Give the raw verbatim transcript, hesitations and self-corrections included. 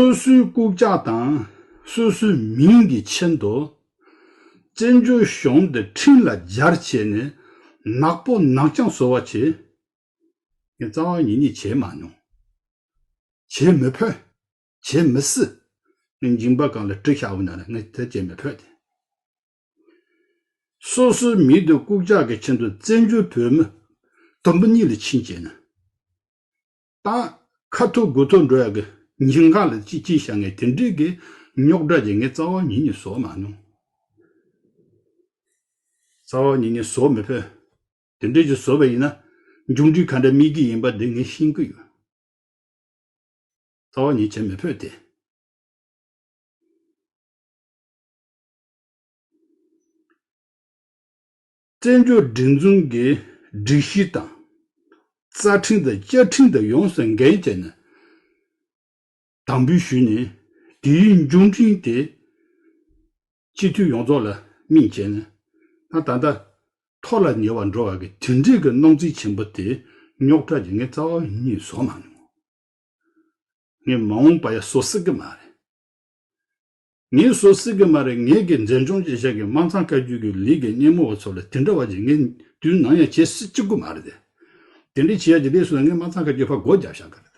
སོ་སོའི་རྐུབ་བཀྱག་དང་སོ་སོའི་མིང་གི་ཆེད་དུ་བཙན་བྱོལ་གཞུང་འདི་ཁྲིམས་ལ་སྦྱར་བྱས་ནས་ནག་པོ་ནག་རྐྱང་བཟོ་བ་བྱེད། ངས་རྩ་བ་ཉིད་ནས་བྱེད་མ་མྱོང་། བྱེད་མི་ཕོད། བྱེད་མི་སྲིད། ངས་མཇིང་པ་གང་ལ་གྲི་བཞག་པ་ན་ལ་ངས་དེ་བྱེད་མི་ཕོད་དེ། སོ་སོའི་མི་དེ་རྐུབ་བཀྱག་གི་ཆེད་དུ་བཙན་བྱོལ་བོད་མི་དུམ་བུ་གཉིས་ལ་ཕྱིན་བྱས་ན། ད་ཁ་ཐུག་དགུ་ཐུག་འགྲོ་ཡག་གི་ཉིན་གང་ལ་ཅི་ཅི་བྱ་ངས་དེ་འདྲའི་གི་རྙོག་དྲ་ཅིག་ངས་རྩ་བ་ཉིད་ནས་བཟོ་མ་མྱོང་། རྩ་བ་ཉིད་ནས་བཟོ་མི་ཕོད། དེ་འདྲའི་ཅིག་བཟོ་བ་ཡིན་ན་མཇུག་འབྲས་ག་འདྲ་སྨིན་གི་ཡིན་པ་འདི་ངས་ཤེས་ཀྱི་ཡོད། རྩ་བ་ཉིད་བྱེད་མི་ཕོད་དེ། བཙན་བྱོལ་སྒྲིག་འཛུགས་ཀྱི་སྒྲིག་གཞི་དང་། རྩ་ཁྲིམས་དང་བཅའ་ཁྲིམས་དང་ཡོངས་སུ་འགལ་བྱས་ནས་དམ་འབུལ་ཞུས་ནས་དེའི་མཇུག་འབྲས་དེ་སྤྱི་འཐུས་ཡོངས་རྫོགས་ལ་སྨིན་བྱས་ནས། ད་ད་ལྟ་ཐོག་ལ་ཉེ་བར་འགྲོ་བ་གི་དེ་འདྲའི་གི་སྣང་ཚུལ་ཆེན་པོ་དེ་རྙོག་དྲ་ཅིག་ངས་རྩ་བ་ཉིད་བཟོ་མ་མྱོང་། ངས་མ་འོངས་པ་ཡང་བཟོ་སྲིད་གི་མ་རེད། ངས་བཟོ་སྲིད་གི་མ་རེད། ངས་གི་འཛིན་སྐྱོང་བྱེད་བྱ་གི་དམངས་གཙང་བཀའ་བརྒྱུད་ཀྱི་ལས་ཀྱི་སྣེ་མོ་བ་ཚོ་ལ་དེ་འདྲ་བ་ཅིག་ངས་དུས་ནམ་ཡང་བྱེད་སྲིད་ཅིག་གི་མ་རེད་དེ། དེ་འདྲའི་བྱེད་ཡ་ཅིག་སླེབས་སོང་ན་ངས་དམངས་གཙང་བཀའ་བརྒྱུད་ཕར་སྒོ་རྒྱབ་བཞག་གི་རེད།